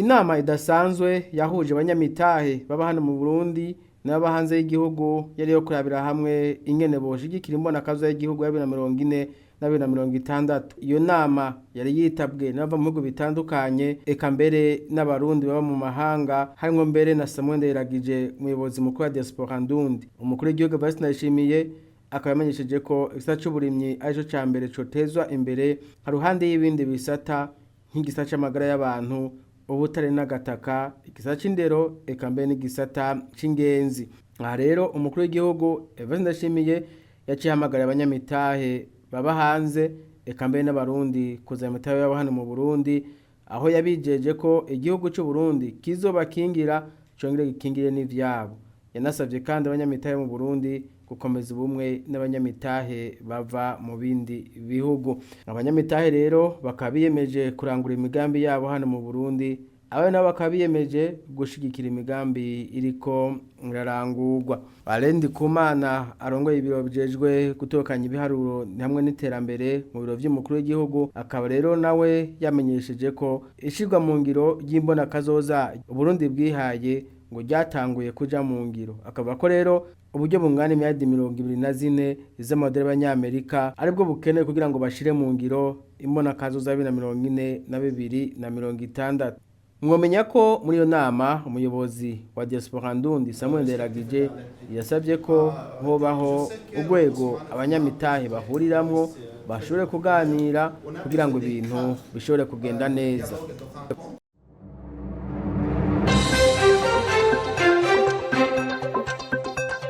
Inama idasanzwe yahuje abanyamitahe baba hano mu Burundi n'ababa hanze y'igihugu yari yo kurabira hamwe ingene boshigikira imbonakazoza y'igihugu ya 2040 na 2060. Iyo nama yari yitabwe n'abava mu bihugu bitandukanye, eka mbere n'Abarundi baba mu mahanga, harimwo mbere na Samuel Ndayiragije, umuyobozi mukuru wa Diaspora Ndundi. Umukuru w'igihugu Evariste Ndayishimiye akaba yamenyesheje ko igisata c'uburimyi arico ca mbere cotezwa imbere haruhande y'ibindi bisata nk'igisata c'amagara y'abantu, ubutare n'agataka, igisata c'indero, eka mbere n'igisata c'ingenzi. Aha rero umukuru w'igihugu Evariste Ndayishimiye yaciye ahamagarira abanyamitahe baba hanze, eka mbere n'Abarundi, kuzana imitahe yabo hano mu Burundi, aho yabijeje ko igihugu c'u Burundi kizobakingira congere gikingire n'ivyabo. Yanasavye kandi abanyamitahe mu Burundi gukomeza ubumwe n'abanyamitahe bava mu bindi bihugu. Abanyamitahe rero bakaba biyemeje kurangura imigambi yabo hano mu Burundi, abayo nabo bakaba biyemeje gushigikira imigambi iriko irarangurwa. Alain Ndikumana arongoye ibiro bijejwe gutokanya ibiharuro hamwe n'iterambere mu biro vy'umukuru w'igihugu, akaba rero nawe yamenyesheje ko ishirwa mu ngiro ry'imbonakazoza Uburundi bwihaye ngo ryatanguye kuja mu ngiro, akavuga ko rero uburyo bungana imiliyaridi 24 z'amadolari y'Abanyamerika aribwo bukenewe kugira ngo bashire mu ngiro imbonakazoza ya 2040 na 2060. Mwomenya ko muri iyo nama umuyobozi wa Diaspora Ndundi Samuel Ndayiragije yasabye ko hobaho urwego abanyamitahe bahuriramwo bashobore kuganira kugira ngo ibintu bishobore kugenda neza.